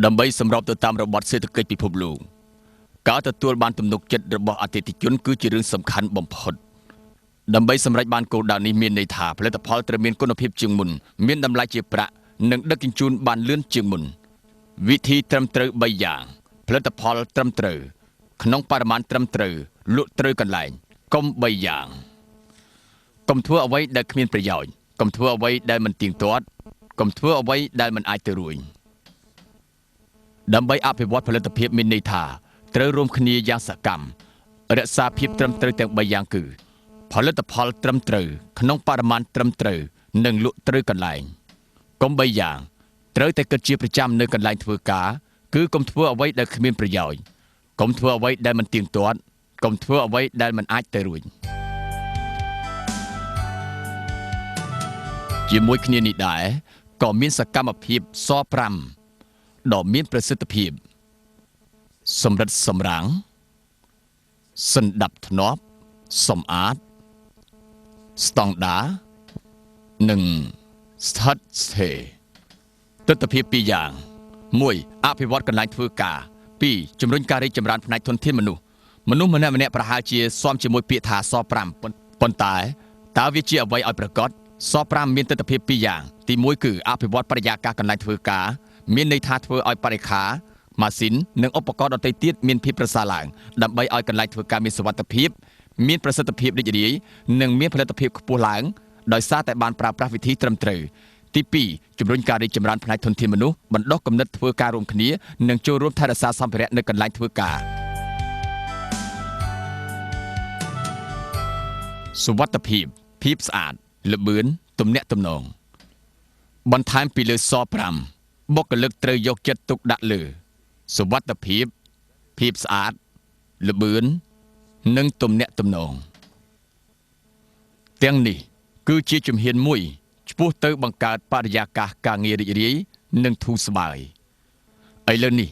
ដើម្បីសម្របទៅតាមរបបសេដ្ឋកិច្ចពិភពលោកការទទួលបានទំនុកចិត្តរបស់អតិថិជនគឺជារឿងសំខាន់បំផុតដើម្បីសម្រេចបានគោលដៅនេះមានន័យថាផលិតផលត្រូវមានគុណភាពជាងមុនមានតម្លៃជាប្រាក់និងដឹកជញ្ជូនបានលឿនជាងមុនវិធីត្រឹមត្រូវ3យ៉ាងផលិតផលត្រឹមត្រូវក្នុងបរិមាណត្រឹមត្រូវលក់ត្រូវកន្លែងកុំ3យ៉ាងកុំធ្វើអ្វីដែលគ្មានប្រយោជន៍កុំធ្វើអ្វីដែលមិនទៀងទាត់កុំធ្វើអ្វីដែលមិនអាចទៅរួចដើម្បីអភិវឌ្ឍផលិតភាពមានន័យថាត្រូវរួមគ្នាយ៉ាងសកម្មរក្សាភាពត្រឹមត្រូវទាំង3យ៉ាងគឺផលិតផលត្រឹមត្រូវក្នុងបរិមាណត្រឹមត្រូវនិងលក់ត្រូវកន្លែងកុំ3យ៉ាងត្រូវតែគិតជាប្រចាំនៅកន្លែងធ្វើការគឺកុំធ្វើអ្វីដែលគ្មានប្រយោជន៍កុំធ្វើអ្វីដែលមិនទៀងទាត់កុំធ្វើអ្វីដែលមិនអាចទៅរួចជាមួយគ្នានេះដែរក៏មានសកម្មភាពស5ដ៏មានប្រសិទ្ធភាពសម្រិតសម្រាំងសន្តាប់ធ្នាប់សម្អាតស្តង់ដានិងស្ថិតស្ថេរទិដ្ឋភាពពីរយ៉ាង1អភិវឌ្ឍកន្លែងធ្វើការ2ជំរុញការរីកចម្រើនផ្នែកធនធានមនុស្សមនុស្សម្នាក់ៗប្រហែលជាស៊ាំជាមួយពាក្យថាស5ប៉ុន្តែតើវាជាអ្វីឲ្យប្រាកដស5មានទិដ្ឋភាពពីរយ៉ាងទី1គឺអភិវឌ្ឍបរិយាកាសកន្លែងធ្វើការមានន័យថាធ្វើឲ្យបរិក្ខារម៉ាស៊ីននិងឧបករណ៍ដទៃទៀតមានភាពប្រសើរឡើងដើម្បីឲ្យកន្លែងធ្វើការមានសុវត្ថិភាពមានប្រសិទ្ធភាពរីករាយនិងមានផលិតភាពខ្ពស់ឡើងដោយសារតែបានប្រើប្រាស់វិធីត្រឹមត្រូវទី2ជំរុញការរីកចម្រើនផ្នែកធនធានមនុស្សបណ្ដុះគំនិតធ្វើការរួមគ្នានិងចូលរួមថែរក្សាសម្ភារៈនៅកន្លែងធ្វើការសុវត្ថិភាពភាពស្អាតល្បឿនទំនាក់ទំនងបន្ថែមពីលើស5បុគ្គលិកត្រូវយកចិត្តទុកដាក់លើសុវត្ថិភាពភាពស្អាតល្បឿននិងទំនាក់ទំនងទាំងនេះគឺជាជំហានមួយឆ្ពោះទៅបង្កើតបរិយាកាសការងាររីករាយនិងធូរស្បើយឥឡូវនេះ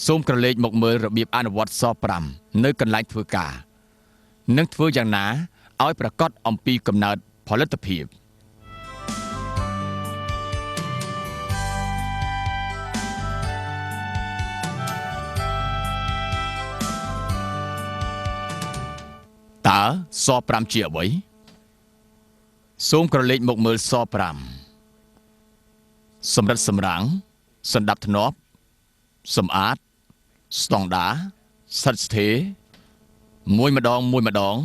សូមក្រឡេកមកមើលរបៀបអនុវត្តស5នៅកន្លែងធ្វើការនិងធ្វើយ៉ាងណាឲ្យប្រាកដអំពីកំណើតផលិតភាពតើស5ជាអ្វីសូមក្រឡេកមកមើលស5សម្រិតសម្រាំងសន្តាប់ធ្នាប់សម្អាតស្តង់ដាស្ថិតស្ថេរមួយម្ដងមួយម្ដង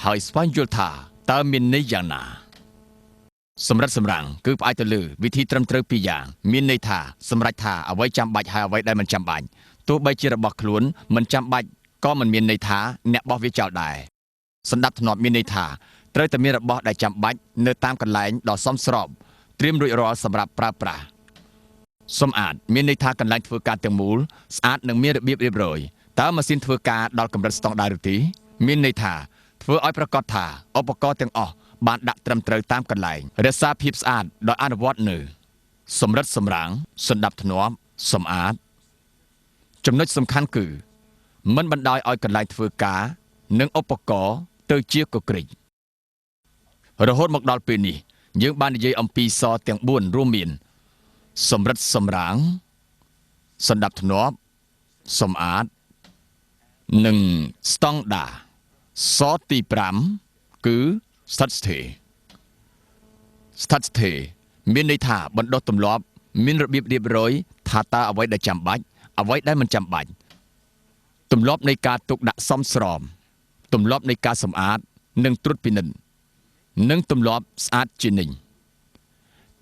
ហើយស្វែងយល់ថាតើមានន័យយ៉ាងណាសម្រិតសម្រាំងគឺផ្អែកទៅលើវិធីត្រឹមត្រូវពីរយ៉ាងមានន័យថាសម្រេចថាអ្វីចាំបាច់ហើយអ្វីដែលមិនចាំបាច់ទោះបីជារបស់ខ្លួនមិនចាំបាច់ក៏មិនមានន័យថាអ្នកបោះវាចោលដែរសន្តាប់ធ្នាប់មានន័យថាត្រូវតែមានរបស់ដែលចាំបាច់នៅតាមកន្លែងដ៏សមស្របត្រៀមរួចរាល់សម្រាប់ប្រើប្រាស់សម្អាតមានន័យថាកន្លែងធ្វើការទាំងមូលស្អាតនិងមានរបៀបរៀបរយតើម៉ាស៊ីនធ្វើការដល់កម្រិតស្តង់ដារឬទេមានន័យថាធ្វើឲ្យប្រាកដថាឧបករណ៍ទាំងអស់បានដាក់ត្រឹមត្រូវតាមកន្លែងរក្សាភាពស្អាតដោយអនុវត្តនៅសម្រិតសម្រាំងសន្តាប់ធ្នាប់សម្អាតចំណុចសំខាន់គឺមិនបណ្ដោយឲ្យកន្លែងធ្វើការនិងឧបករណ៍ទៅជាកក្រិចរហូតមកដល់ពេលនេះយើងបាននិយាយអំពីសទាំង4រួមមានសម្រិតសម្រាំងសន្តាប់ធ្នាប់សម្អាតនិងស្តង់ដាសទី5គឺស្ថិតស្ថេរស្ថិតស្ថេរមានន័យថាបណ្ដុះទម្លាប់មានរបៀបរៀបរយថាតើអ្វីដែលចាំបាច់អ្វីដែលមិនចាំបាច់ទម្លាប់នៃការទុកដាក់សមស្របទម្លាប់នៃការសម្អាតនិងត្រួតពិនិត្យនិងទម្លាប់ស្អាតជានិច្ច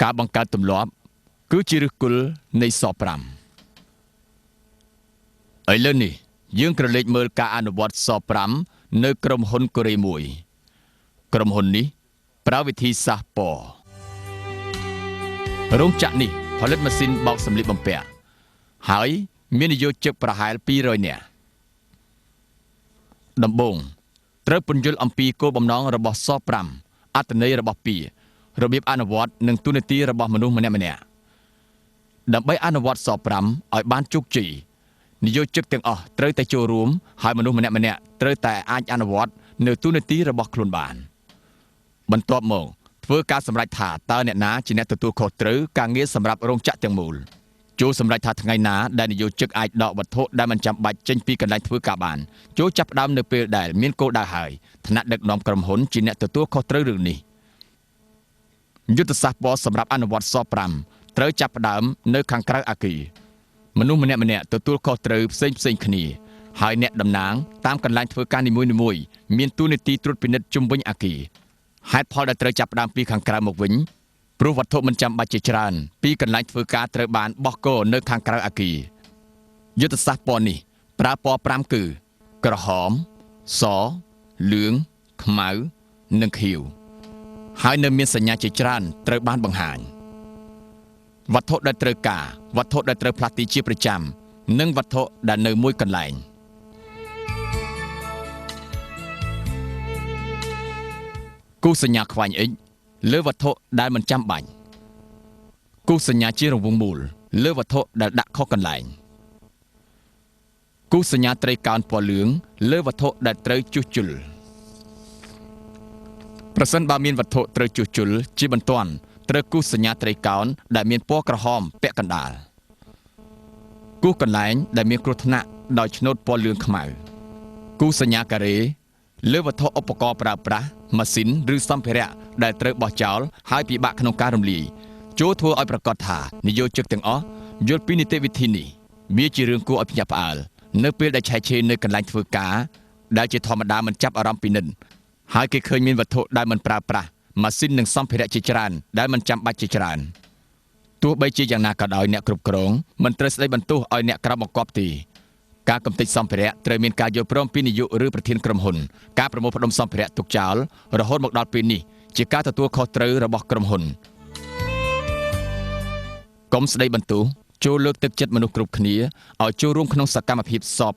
ការបង្កើតទម្លាប់គឺជាឫសគល់នៃស5ឥឡូវនេះយើងក្រឡេកមើលការអនុវត្តស5នៅក្រុមហ៊ុនកូរ៉េមួយក្រុមហ៊ុននេះប្រើវិធីសាស្ត្រពណ៌រោងចក្រនេះផលិតម៉ាស៊ីនបោកសម្លៀកបំពាក់ហើយមាននយោជិកប្រហែល200នាក់ដំបូងត្រូវពន្យល់អំពីគោលបំណងរបស់ស5អត្ថន័យរបស់ពាក្យរបៀបអនុវត្តនិងតួនាទីរបស់មនុស្សម្នាក់ៗដើម្បីអនុវត្តស5ឲ្យបានជោគជ័យនយោជិកទាំងអស់ត្រូវតែចូលរួមហើយមនុស្សម្នាក់ៗត្រូវតែអាចអនុវត្តនៅតួនាទីរបស់ខ្លួនបានបន្ទាប់មកធ្វើការសម្រេចថាតើអ្នកណាជាអ្នកទទួលខុសត្រូវការងារសម្រាប់រោងចក្រទាំងមូល ចូលសម្រេចថាថ្ងៃណាដែលនយោជិកអាចដកវត្ថុដែលមិនចាំបាច់ចេញពីកន្លែងធ្វើការបានចូលចាប់ផ្ដើមនៅពេលដែលមានគោលដៅហើយថ្នាក់ដឹកនាំក្រុមហ៊ុនជាអ្នកទទួលខុសត្រូវរឿងនេះយុទ្ធសាស្ត្រពណ៌សម្រាប់អនុវត្តស5ត្រូវចាប់ផ្ដើមនៅខាងក្រៅអគារមនុស្សម្នាក់ៗទទួលខុសត្រូវផ្សេងៗគ្នាហើយអ្នកតំណាងតាមកន្លែងធ្វើការនីមួយៗមានតួនាទីត្រួតពិនិត្យជុំវិញអគារហេតុផលដែលត្រូវចាប់ផ្ដើមពីខាងក្រៅមកវិញព្រោះវត្ថុមិនចាំបាច់ជាច្រើនពីកន្លែងធ្វើការត្រូវបានបោះគោនៅខាងក្រៅអគារយុទ្ធសាស្ត្រពណ៌នេះប្រើពណ៌5គឺក្រហមសលឿងខ្មៅនិងខៀវហើយនៅមានសញ្ញាជាច្រើនត្រូវបានបង្ហាញវត្ថុដែលត្រូវការវត្ថុដែលត្រូវផ្លាស់ទីជាប្រចាំនិងវត្ថុដែលនៅមួយកន្លែងគូសញ្ញាខ្វែងអិចលើវត្ថុដែលមិនចាំបាច់គូសញ្ញាជារង្វង់មូលលើវត្ថុដែលដាក់ខុសកន្លែងគូសញ្ញាត្រីកោណពណ៌លឿងលើវត្ថុដែលត្រូវជួសជុលប្រសិនបើមានវត្ថុត្រូវជួសជុលជាបន្ទាន់ត្រូវគូសញ្ញាត្រីកោណដែលមានពណ៌ក្រហមពាក់កណ្ដាលគូសកន្លែងដែលមានគ្រោះថ្នាក់ដោយឆ្នូតពណ៌លឿងខ្មៅគូសញ្ញាការ៉េលើវត្ថុឧបករណ៍ប្រើប្រាស់ម៉ាស៊ីនឬសម្ភារៈដែលត្រូវបោះចោលហើយពិបាកក្នុងការរំលាយចូលធ្វើឲ្យប្រកាសថានយោជិកទាំងអស់យល់ពីនីតិវិធីនេះវាជារឿងគួរឲ្យភ្ញាក់ផ្អើលនៅពេលដែលឆែកឆេរនៅកន្លែងធ្វើការដែលជាធម្មតាមិនចាប់អារម្មណ៍ពិនិត្យហើយគេឃើញមានវត្ថុដែលមិនប្រើប្រាស់ម៉ាស៊ីននិងសម្ភារៈជាច្រើនដែលមិនចាំបាច់ជាច្រើនទោះបីជាយ៉ាងណាក៏ដោយអ្នកគ្រប់គ្រងមិនត្រូវស្ដីបន្ទោសឲ្យអ្នកក្រៅបង្គាប់ទេការកំទេចសម្ភារៈត្រូវមានការយល់ព្រមពីនាយកឬប្រធានក្រុមហ៊ុនការប្រមូលផ្ដុំសម្ភារៈទុកចោលរហូតមកដល់ពេលនេះជាការទទួលខុសត្រូវរបស់ក្រុមហ៊ុនកុំស្ដីបន្ទោសចូលលើកទឹកចិត្តមនុស្សគ្រប់គ្នាឲ្យចូលរួមក្នុងសកម្មភាពស5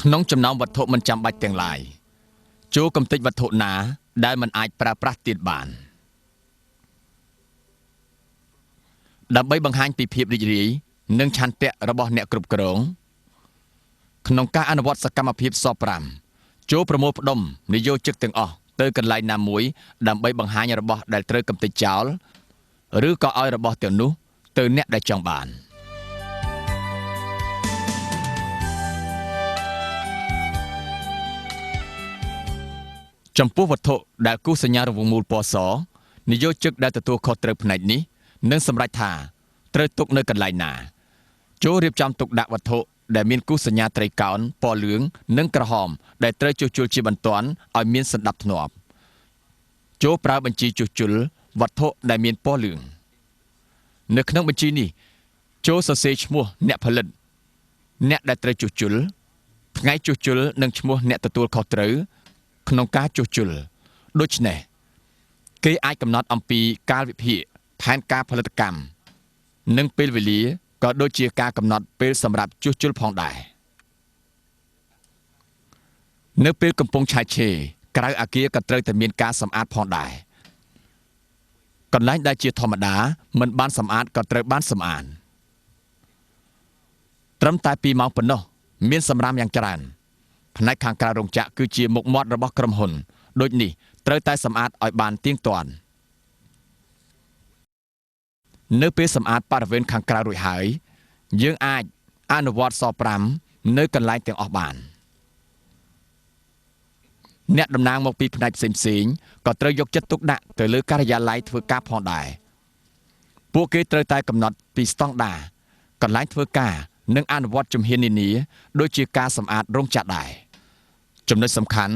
ក្នុងចំណោមវត្ថុមិនចាំបាច់ទាំងឡាយចូលកំទេចវត្ថុណាដែលមិនអាចប្រើប្រាស់ទៀតបានដើម្បីបង្ហាញពីភាពរីករាយនិងឆន្ទៈរបស់អ្នកគ្រប់គ្រងក្នុងការអនុវត្តសកម្មភាពស5ចូលប្រមូលផ្ដុំនយោជិកទាំងអស់ទៅកន្លែងណាមួយដើម្បីបង្ហាញរបស់ដែលត្រូវកំទេចចោលឬក៏ឲ្យរបស់ទាំងនោះទៅអ្នកដែលចង់បានចំពោះវត្ថុដែលគូសញ្ញារង្វង់មូលពណ៌សនយោជិកដែលទទួលខុសត្រូវផ្នែកនេះនឹងសម្រេចថាត្រូវទុកនៅកន្លែងណាចូលរៀបចំទុកដាក់វត្ថុដែលមានគូសញ្ញាត្រីកោណពណ៌លឿងនិងក្រហមដែលត្រូវជួសជុលជាបន្ទាន់ឲ្យមានសណ្ដាប់ធ្នាប់ចូលប្រើបញ្ជីជួសជុលវត្ថុដែលមានពណ៌លឿងនៅក្នុងបញ្ជីនេះចូលសរសេរឈ្មោះអ្នកផលិតអ្នកដែលត្រូវជួសជុលថ្ងៃជួសជុលនិងឈ្មោះអ្នកទទួលខុសត្រូវក្នុងការជួសជុលដូច្នេះគេអាចកំណត់អំពីកាលវិភាគផែនការផលិតកម្មនិងពេលវេលាក៏ដូចជាការកំណត់ពេលសម្រាប់ជួសជុលផងដែរនៅពេលកំពុងឆាយឆេរក្រៅអគារក៏ត្រូវតែមានការសម្អាតផងដែរកន្លែងដែលជាធម្មតាមិនបានសម្អាតក៏ត្រូវបានសម្អាតត្រឹមតែ2ម៉ោងប៉ុណ្ណោះមានសម្រាមយ៉ាងច្រើនផ្នែកខាងក្រៅរោងចក្រគឺជាមុខមាត់របស់ក្រុមហ៊ុនដូចនេះត្រូវតែសម្អាតឲ្យបានទៀងទាត់នៅពេលសម្អាតបរិវេណខាងក្រៅរួចហើយយើងអាចអនុវត្តស5នៅកន្លែងទាំងអស់បានអ្នកតំណាងមកពីផ្នែកផ្សេងៗក៏ត្រូវយកចិត្តទុកដាក់ទៅលើការិយាល័យធ្វើការផងដែរពួកគេត្រូវតែកំណត់ពីស្តង់ដារកន្លែងធ្វើការនិងអនុវត្តជំហាននានាដូចជាការសម្អាតរោងចក្រដែរចំណុចសំខាន់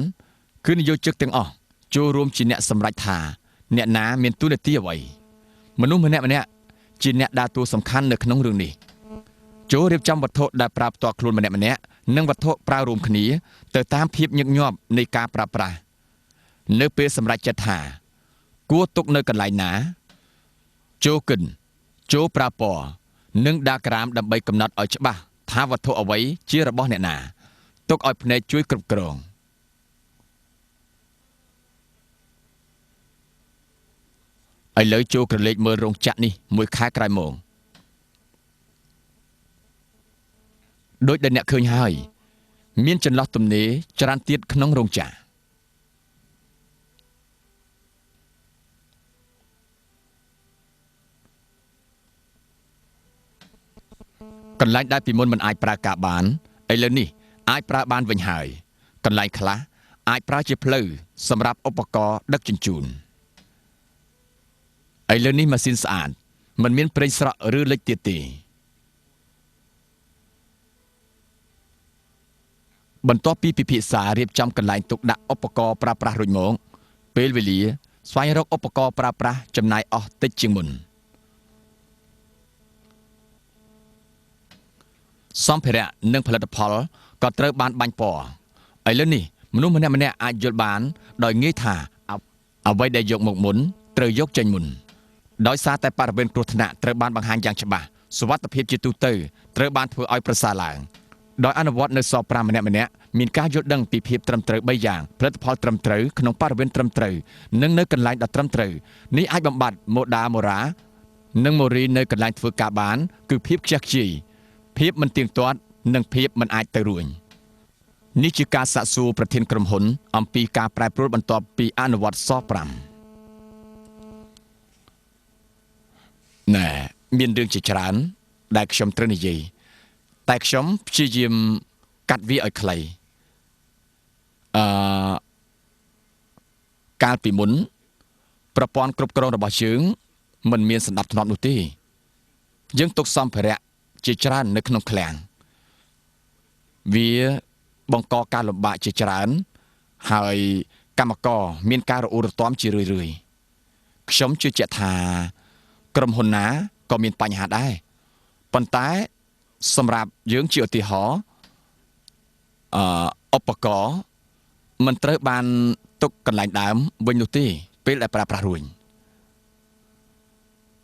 គឺនយោជិកទាំងអស់ចូលរួមជាអ្នកសម្រេចថាអ្នកណាមានតួនាទីអ្វីមនុស្សម្នាក់ៗជាអ្នកដើរតួសំខាន់នៅក្នុងរឿងនេះចូលរៀបចំវត្ថុដែលប្រើផ្ទាល់ខ្លួនម្នាក់ៗនិងវត្ថុប្រើរួមគ្នាទៅតាមភាពញឹកញាប់នៃការប្រើប្រាស់នៅពេលសម្រេចចិត្តថាគួរទុកនៅកន្លែងណាចូលគិនចូលប្រើពណ៌និងដាក្រាមដើម្បីកំណត់ឲ្យច្បាស់ថាវត្ថុអ្វីជារបស់អ្នកណាទុកឲ្យភ្នែកជួយគ្រប់គ្រងឥឡូវចូលក្រឡេកមើលរោងចក្រនេះមួយខែក្រោយមកដោយដែលអ្នកឃើញហើយមានចន្លោះទំនេរច្រើនទៀតក្នុងរោងចក្រ កន្លែងដែលពីមុនមិនអាចប្រើការបានឥឡូវនេះអាចប្រើបានវិញហើយកន្លែងខ្លះអាចប្រើជាផ្លូវសម្រាប់ឧបករណ៍ដឹកជញ្ជូនឥឡូវនេះម៉ាស៊ីនស្អាតមិនមានប្រេងស្រក់ឬលិចទៀតទេបន្ទាប់ពីពិភាក្សារៀបចំកន្លែងទុកដាក់ឧបករណ៍ប្រើប្រាស់រួចមកពេលវេលាស្វែងរកឧបករណ៍ប្រើប្រាស់ចំណាយអស់តិចជាងមុនសម្ភារៈនិងផលិតផលក៏ត្រូវបានបាញ់ពណ៌ឥឡូវនេះមនុស្សម្នាក់ៗអាចយល់បានដោយងាយថាអ្វីដែលយកមកមុនត្រូវយកចេញមុនដោយសារតែបរិវេណគ្រោះថ្នាក់ត្រូវបានបង្ហាញយ៉ាងច្បាស់សុវត្ថិភាពជាទូទៅត្រូវបានធ្វើឲ្យប្រសើរឡើងដោយអនុវត្តនៅស5ម្នាក់ៗមានការយល់ដឹងពីភាពត្រឹមត្រូវ3យ៉ាងផលិតផលត្រឹមត្រូវក្នុងបរិវេណត្រឹមត្រូវនិងនៅកន្លែងដ៏ត្រឹមត្រូវនេះអាចបំបត្តិម៉ូដាម៉ូរ៉ានិងម៉ូរីនៅកន្លែងធ្វើការបានគឺភាពខ្ជះខ្ជាយភាពមិនទៀងទាត់និងភាពមិនអាចទៅរួចនេះជាការសាកសួរប្រធានក្រុមហ៊ុនអំពីការប្រែប្រួលបន្ទាប់ពីអនុវត្តស5ណែមានរឿងជាច្រើនដែលខ្ញុំត្រូវនិយាយតែខ្ញុំព្យាយាមកាត់វាឲ្យខ្លីកាលពីមុនប្រព័ន្ធគ្រប់គ្រងរបស់យើងមិនមានសណ្ដាប់ធ្នាប់នោះទេយើងទុកសម្ភារៈជាច្រើននៅក្នុងឃ្លាំងវាបង្កការលំបាកជាច្រើនហើយកម្មករមានការរអ៊ូរទាំជារឿយៗខ្ញុំជឿជាក់ថាក្រុមហ៊ុនណាក៏មានបញ្ហាដែរប៉ុន្តែសម្រាប់យើងជាឧទាហរណ៍ឧបករណ៍មិនត្រូវបានទុកកន្លែងដើមវិញនោះទេពេលដែលប្រើប្រាស់រួច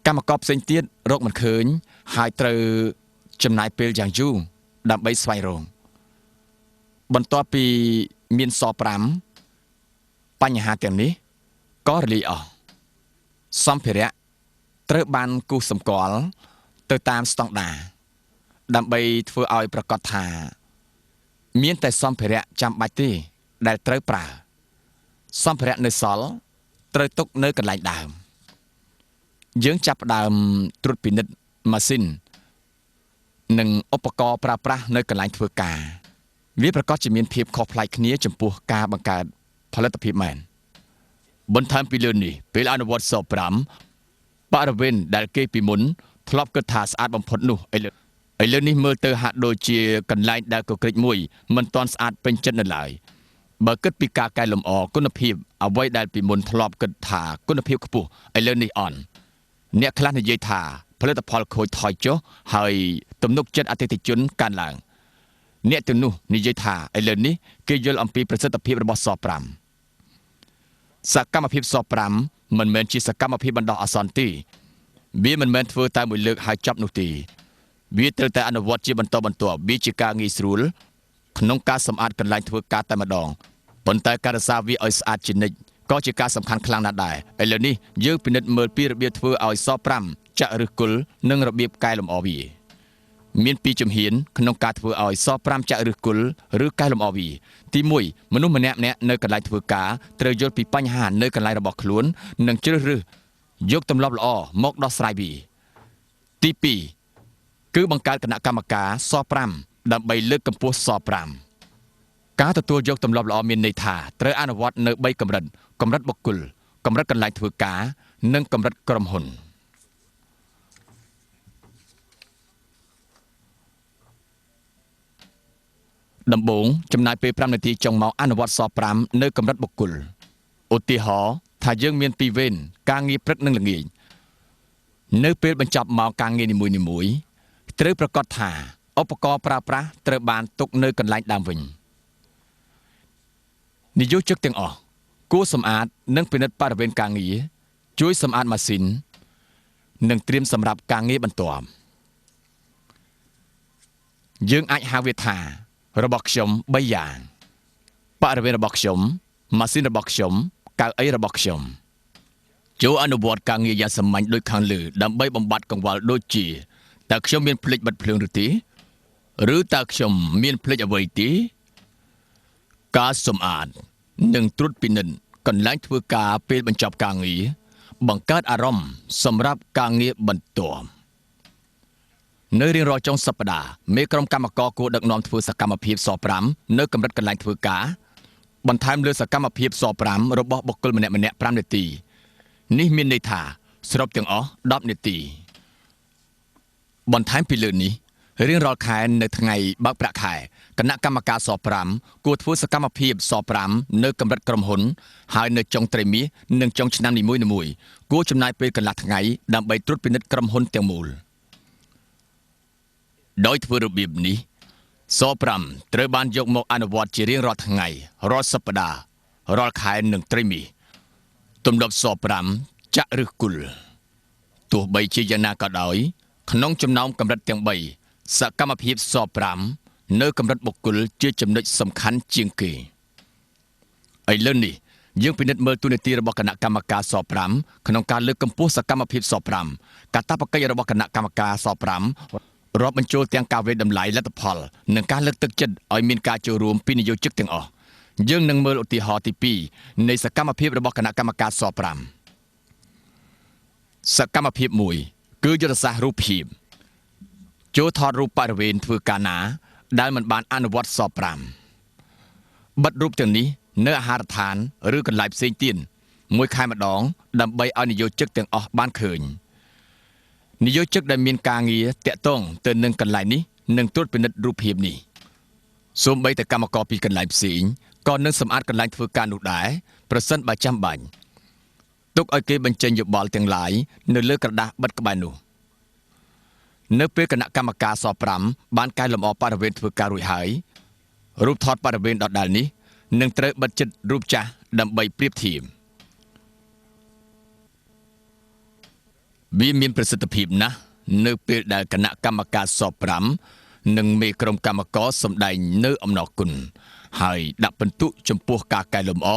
កម្មករផ្សេងទៀតរកមិនឃើញហើយត្រូវចំណាយពេលយ៉ាងយូរដើម្បីស្វែងរកបន្ទាប់ពីមានស5បញ្ហាទាំងនេះក៏រលាយអស់សម្ភារៈត្រូវបានគូសសម្គាល់ទៅតាមស្តង់ដារដើម្បីធ្វើឲ្យប្រកាសថាមានតែសម្ភារៈចាំបាច់ទេដែលត្រូវប្រើសម្ភារៈនៅសល់ត្រូវទុកនៅកន្លែងដើមយើងចាប់ផ្ដើមត្រួតពិនិត្យម៉ាស៊ីននិងឧបករណ៍ប្រើប្រាស់នៅកន្លែងធ្វើការវាប្រកាសជាមានភាពខុសប្លែកគ្នាចំពោះការបង្កើតផលិតភាពមែនបន្ថែមពីលើនេះពេលអនុវត្តស5បរិវេណដែលគេពីមុនធ្លាប់គិតថាស្អាតបំផុតនោះឥឡូវនេះមើលទៅហាក់ដូចជាកន្លែងដែលកក្រិចមួយមិនទាន់ស្អាតពេញចិត្តនៅឡើយបើគិតពីការកែលម្អគុណភាពអ្វីដែលពីមុនធ្លាប់គិតថាគុណភាពខ្ពស់ឥឡូវនេះអន់អ្នកខ្លះនិយាយថាផលិតផលខូចថយចុះហើយទំនុកចិត្តអតិថិជនកើនឡើងអ្នកទាំងនោះនិយាយថាឥឡូវនេះគេយល់អំពីប្រសិទ្ធភាពរបស់ស5សកម្មភាពស5មិនមែនជាសកម្មភាពបណ្ដោះអាសន្នទេវាមិនមែនធ្វើតែមួយលើកហើយចប់នោះទេវាត្រូវតែអនុវត្តជាបន្តបន្ទាប់វាជាការងាយស្រួលក្នុងការសម្អាតកន្លែងធ្វើការតែម្ដងប៉ុន្តែការរក្សាវាឲ្យស្អាតជានិច្ចក៏ជាការសំខាន់ខ្លាំងណាស់ដែរឥឡូវនេះយើងពិនិត្យមើលពីរបៀបធ្វើឲ្យស5ចាក់ឫសគល់និងរបៀបកែលម្អវាមានពីរជំហានក្នុងការធ្វើឲ្យស5ចាក់ឫសគល់ឬកែលម្អវាទី1មនុស្សម្នាក់ៗនៅកន្លែងធ្វើការត្រូវយល់ពីបញ្ហានៅកន្លែងរបស់ខ្លួននិងជ្រើសរើសយកទម្លាប់ល្អមកដោះស្រាយវាទី2គឺបង្កើតគណៈកម្មការស5ដើម្បីលើកកម្ពស់ស5ការទទួលយកទម្លាប់ល្អមានន័យថាត្រូវអនុវត្តនៅ3កម្រិតកម្រិតបុគ្គលកម្រិតកន្លែងធ្វើការនិងកម្រិតក្រុមហ៊ុនដំបូងចំណាយពេល5នាទីចុងមកអនុវត្តស5នៅកម្រិតបុគ្គលឧទាហរណ៍ថាយើងមាន2វេនការងារព្រឹកនិងល្ងាចនៅពេលបញ្ចប់ម៉ោងការងារនីមួយៗត្រូវប្រកាសថាឧបករណ៍ប្រើប្រាស់ត្រូវបានទុកនៅកន្លែងដើមវិញនិយោជិកទាំងអស់គួរសម្អាតនិងពិនិត្យបរិវេណការងារជួយសម្អាតម៉ាស៊ីននិងត្រៀមសម្រាប់ការងារបន្ទាប់យើងអាចហៅវាថារបស់ខ្ញុំ3យ៉ាងបរិវេណរបស់ខ្ញុំម៉ាស៊ីនរបស់ខ្ញុំកៅអីរបស់ខ្ញុំចូលអនុវត្តការងារយ៉ាងសាមញ្ញដូចខាងលើដើម្បីបំបត្តិកង្វល់ដូចជាតើខ្ញុំមានភ្លេចបិទភ្លើងឬទេឬតើខ្ញុំមានភ្លេចអ្វីទេការសម្អាតនិងត្រួតពិនិត្យកន្លែងធ្វើការពេលបញ្ចប់ការងារបង្កើតអារម្មណ៍សម្រាប់ការងារបន្ទាប់ នៅរៀងរាល់ចុងសប្តាហ៍មេក្រុមកម្មករគួរដឹកនាំធ្វើសកម្មភាពស5នៅកម្រិតកន្លែងធ្វើការបន្ថែមលើសកម្មភាពស5របស់បុគ្គលម្នាក់ៗ5នាទីនេះមានន័យថាសរុបទាំងអស់10នាទីបន្ថែមពីលើនេះរៀងរាល់ខែនៅថ្ងៃបើកប្រាក់ខែគណៈកម្មការស5គួរធ្វើសកម្មភាពស5នៅកម្រិតក្រុមហ៊ុនហើយនៅចុងត្រីមាសនិងចុងឆ្នាំនីមួយៗគួរចំណាយពេលកន្លះថ្ងៃដើម្បីត្រួតពិនិត្យក្រុមហ៊ុនទាំងមូលដោយធ្វើរបៀបនេះស5ត្រូវបានយកមកអនុវត្តជារៀងរាល់ថ្ងៃរាល់សប្តាហ៍រាល់ខែនិងត្រីមាសទម្លាប់ស5ចាក់ឫសគល់ទោះបីជាយ៉ាងណាក៏ដោយក្នុងចំណោមកម្រិតទាំង3សកម្មភាពស5នៅកម្រិតបុគ្គលជាចំណុចសំខាន់ជាងគេឥឡូវនេះយើងពិនិត្យមើលតួនាទីរបស់គណៈកម្មការស5ក្នុងការលើកកម្ពស់សកម្មភាពស5កាតព្វកិច្ចរបស់គណៈកម្មការស5រាប់បញ្ចូលទាំងការវាយតម្លៃលទ្ធផលនិងការលើកទឹកចិត្តឲ្យមានការចូលរួមពីនិយោជិកទាំងអស់យើងនឹងមើលឧទាហរណ៍ទី2នៃសកម្មភាពរបស់គណៈកម្មការស5សកម្មភាព1គឺយុទ្ធសាស្ត្ររូបភាពចូលថតរូបបរិវេណធ្វើការណាដែលមិនបានអនុវត្តស5បិទរូបទាំងនេះនៅអាហារដ្ឋានឬកន្លែងផ្សេងទៀតមួយខែម្ដងដើម្បីឲ្យនិយោជិកទាំងអស់បានឃើញនិយោជិកដែលមានការងារតាក់ទងទៅនឹងកន្លែងនេះនឹងត្រួតពិនិត្យរូបភាពនេះសូម្បីតែកម្មករពីកន្លែងផ្សេងក៏នឹងសម្អាតកន្លែងធ្វើការនោះដែរប្រសិនបើចាំបាច់ទុកឲ្យគេបញ្ចេញយោបល់ទាំងឡាយនៅលើក្រដាសបិទក្បែរនោះនៅពេលគណៈកម្មការស5បានកែលម្អបរិវេណធ្វើការរួចហើយរូបថតបរិវេណដដែលនេះនឹងត្រូវបិទជិតរូបចាស់ដើម្បីប្រៀបធៀបវាមានប្រសិទ្ធភាពណាស់នៅពេលដែលគណៈកម្មការស5និងមេក្រុមកម្មករសម្ដែងនៅអំណរគុណហើយដាក់ពិន្ទុចំពោះការកែលម្អ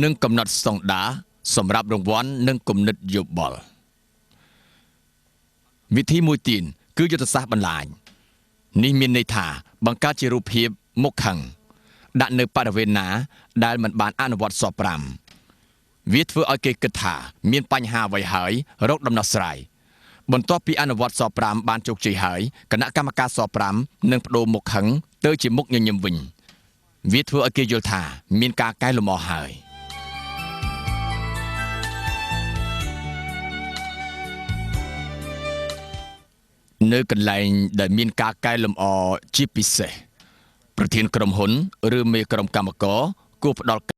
និងកំណត់ស្តង់ដារសម្រាប់រង្វាន់និងគំនិតយោបល់វិធីមួយទៀតគឺយុទ្ធសាស្ត្របន្លាញនេះមានន័យថាបង្កើតជារូបភាពមុខខឹងដាក់នៅបរិវេណណាដែលមិនបានអនុវត្តស5វាធ្វើឲ្យគេគិតថាមានបញ្ហាអ្វីហើយរកដំណោះស្រាយបន្ទាប់ពីអនុវត្តស5បានជោគជ័យហើយគណៈកម្មការស5នឹងបដូរមុខខឹងទៅជាមុខញញឹមវិញវាធ្វើឲ្យគេយល់ថាមានការកែលម្អហើយនៅកន្លែងដែលមានការកែលម្អជាពិសេសប្រធានក្រុមហ៊ុនឬមេក្រុមកម្មករគួរផ្ដល់